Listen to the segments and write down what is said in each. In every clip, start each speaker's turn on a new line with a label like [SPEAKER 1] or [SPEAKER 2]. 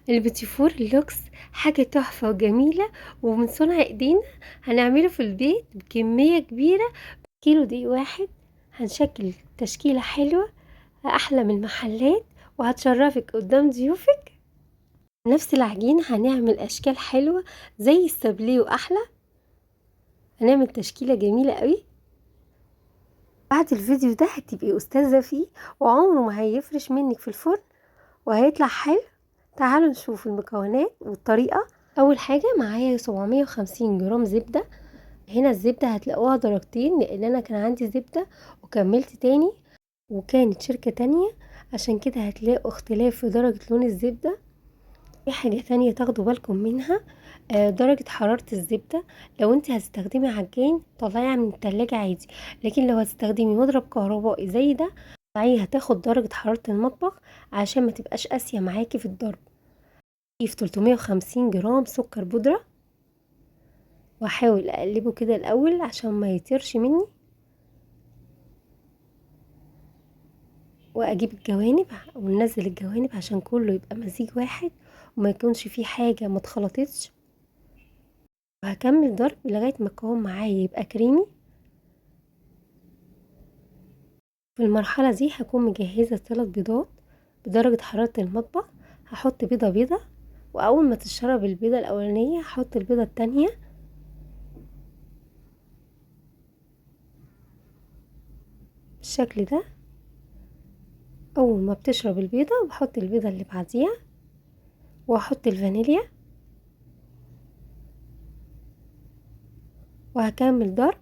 [SPEAKER 1] البيتيفور اللوكس حاجة تحفة وجميلة ومن صنع ايدينا، هنعمله في البيت بكمية كبيرة. كيلو دقيق واحد هنشكل تشكيلة حلوة احلى من المحلات وهتشرفك قدام ضيوفك. نفس العجينة هنعمل اشكال حلوة زي السابليه واحلى، هنعمل تشكيلة جميلة قوي. بعد الفيديو ده هتبقي استاذة فيه وعمره ما هيفرش منك في الفرن وهيطلع حلو. تعالوا نشوف المكونات والطريقة. اول حاجة معايا 750 جرام زبدة. هنا الزبدة هتلاقوها درجتين لان انا كان عندي زبدة وكملت تاني وكانت شركة تانية، عشان كده هتلاقوا اختلاف في درجة لون الزبدة. في حاجة تانية تاخدوا بالكم منها، درجة حرارة الزبدة. لو انت هتستخدمي عجان طلعيها من التلاجة عادي، لكن لو هتستخدمي مضرب كهربائي زي ده طلعيها هتاخد درجة حرارة المطبخ عشان ما تبقاش قاسية معاكي في الضرب. في 350 جرام سكر بودرة، واحاول اقلبه كده الاول عشان ما يطيرش مني، واجيب الجوانب وننزل الجوانب عشان كله يبقى مزيج واحد وما يكونش فيه حاجة ما اتخلطتش. وهكمل ضرب لغاية ما القوام معايا يبقى كريمي. في المرحلة دي هكون مجهزة 3 بيضات بدرجة حرارة المطبخ. هحط بيضة بيضة، واول ما تشرب البيضة الاولانية هحط البيضة التانية. بالشكل ده. اول ما بتشرب البيضة بحط البيضة اللي بعديها، واحط الفانيليا، وهكمل ضرب.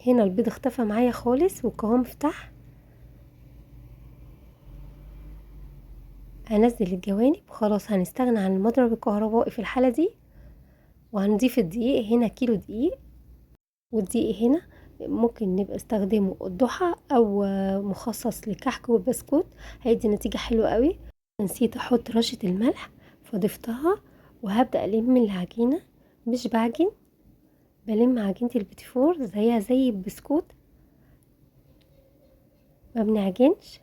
[SPEAKER 1] هنا البيض اختفى معايا خالص والقوام فتح. هنزل الجوانب، خلاص هنستغنى عن المضرب الكهربائي في الحالة دي، وهنضيف الدقيق. هنا كيلو دقيق، والدقيق هنا ممكن نبقى استخدمه الضحى او مخصص لكحك والبسكوت، هيدي نتيجة حلوة قوي. نسيت احط رشة الملح فضفتها، وهبدأ الم العجينة. مش بعجن، بلم عجينة البيتيفور زيها زي البسكوت، ما بنعجنش.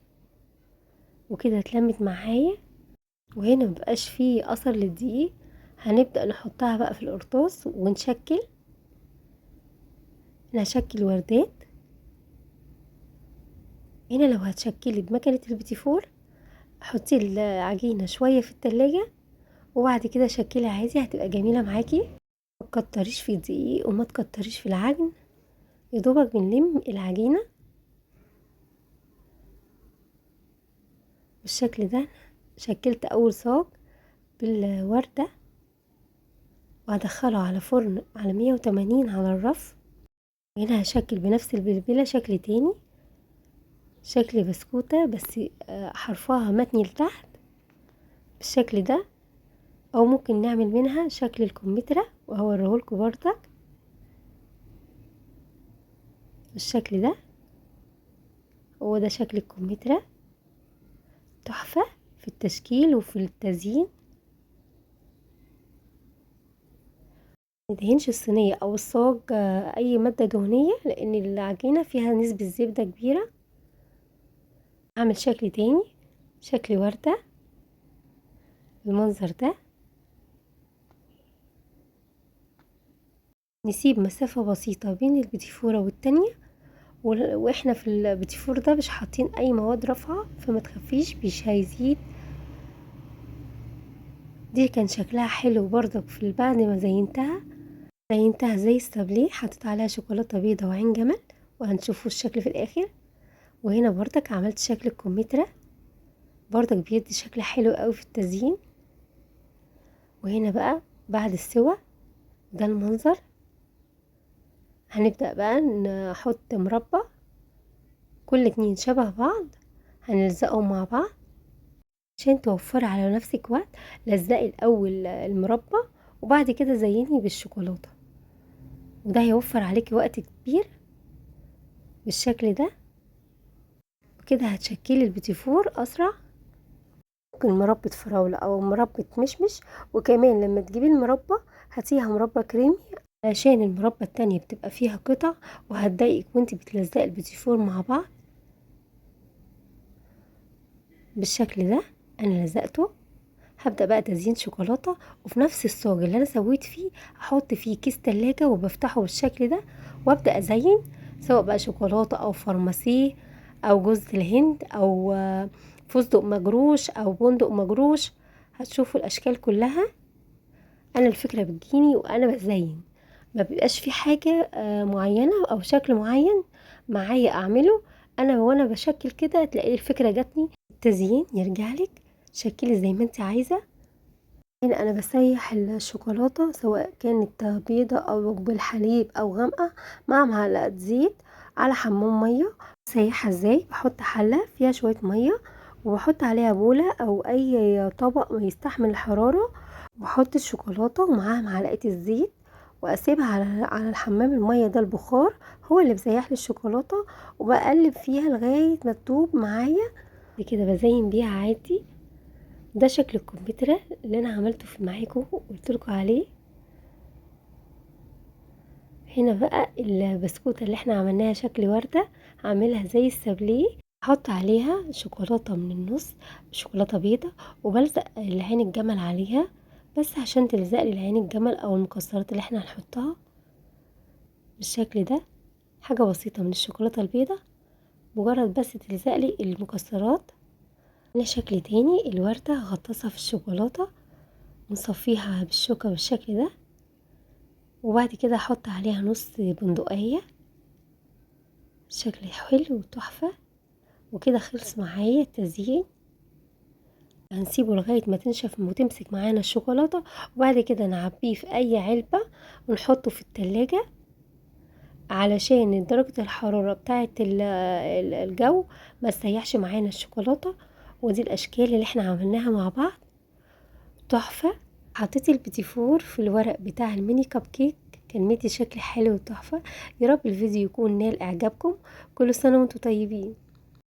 [SPEAKER 1] وكده اتلمت معايا، وهنا مبقاش فيه اثر للدقيق. هنبدأ نحطها بقى في القرطاس ونشكل. انا هشكل وردات. هنا لو هتشكلي بمكنة البيتيفور حطي العجينة شوية في التلاجة وبعد كده شكلي عادي، هتبقى جميلة معاكي. ما تكتريش في الدقيق وما تكتريش في العجن، يا دوبك بنلم العجينة بالشكل ده. شكلت اول صاج بالوردة، وهدخله على فرن على 180 على الرف. هنا هشكل بنفس البلبلة شكل تاني، شكل بسكوتة بس حرفها متني لتحت بالشكل ده، او ممكن نعمل منها شكل الكمثرى وهوريهولكوا برضك بالشكل ده. هو ده شكل الكمثرى، تحفة في التشكيل وفي التزيين. مندهنش الصينية او الصاج اي مادة دهنية لان العجينة فيها نسبة زبدة كبيرة. هعمل شكل تاني، شكل وردة بالمنظر ده. نسيب مسافة بسيطة بين البيتيفورة والتانية، واحنا في البيتيفور ده مش حاطين اي مواد رافعة، فما تخافيش مش هيزيد. دي كان شكلها حلو برضك في بعد ما زينتها زي السابليه، حطيت عليها شوكولاتة بيضة وعين جمل، وهنشوفوا الشكل في الاخر. وهنا برضك عملت شكل الكمثرى، برضك بيدي شكل حلو قوي في التزيين. وهنا بقى بعد السوا ده المنظر. هنبدأ بقى نحط مربى، كل 2 شبه بعض هنلزقهم مع بعض عشان توفري على نفسك وقت. لزقي الاول المربى وبعد كده زيني بالشوكولاتة، وده هيوفر عليكي وقت كبير بالشكل ده. وكده هتشكلي البيتيفور اسرع. ممكن مربى فراولة او مربى مشمش، وكمان لما تجيبي المربى هاتيها مربى كريمي علشان المربى التانية بتبقى فيها قطع وهتضايقك وانت بتلزقي البيتيفور مع بعض. بالشكل ده انا لزقته. هبدأ بقى تزيين شوكولاتة، وفي نفس الصاج اللي انا سويت فيه احط فيه كيس تلاجة وبفتحه بالشكل ده، وابدأ ازين سواء بقى شوكولاتة او فارماسيه او جوز الهند او فستق مجروش او بندق مجروش. هتشوفوا الاشكال كلها. انا الفكرة بتجيني وانا بزين، ما بيبقاش في حاجة معينة او شكل معين معايا اعمله، انا وانا بشكل كده تلاقي الفكرة جاتني. التزيين يرجع لك، شكلي زي ما انت عايزة. هنا انا بسيح الشوكولاتة سواء كانت بيضة او بالحليب او غامقة مع معلقة زيت على حمام مية. بسيحها ازاي؟ بحط حلة فيها شوية مية وبحط عليها بولة او اي طبق ما يستحمل الحرارة، وبحط الشوكولاتة ومعاها معلقة الزيت، واسيبها على الحمام المية ده، البخار هو اللي بيسيح لي الشوكولاتة، وبقلب فيها لغاية ما تدوب معايا كده. بزين بيها عادي. ده شكل الكمثرى اللي انا عملته في معاكم وقلت لكم عليه. هنا بقى البسكوتة اللي احنا عملناها شكل وردة، هعملها زي السابليه، هحط عليها شوكولاتة من النص، شوكولاتة بيضة، وبلزق العين الجمل عليها بس عشان تلزق لي العين الجمل او المكسرات اللي احنا هنحطها بالشكل ده. حاجة بسيطة من الشوكولاتة البيضة، مجرد بس تلزق لي المكسرات. هنا شكل تاني، الوردة هغطسها في الشوكولاتة ونصفيها بالشوكة بالشكل ده، وبعد كده احط عليها نص بندقية. شكل حلو وتحفة. وكده خلص معايا التزيين. هنسيبه لغاية ما تنشف وتمسك معانا الشوكولاتة، وبعد كده نعبيه في اي علبة ونحطه في التلاجة علشان درجة الحرارة بتاعة الجو ما تسيحش معانا الشوكولاتة. ودي الاشكال اللي احنا عملناها مع بعض تحفة. حطيت البيتيفور في الورق بتاع الميني كب كيك، كان مدي شكل حلو وتحفة. يا رب الفيديو يكون نال اعجابكم. كل سنة وانتم طيبين.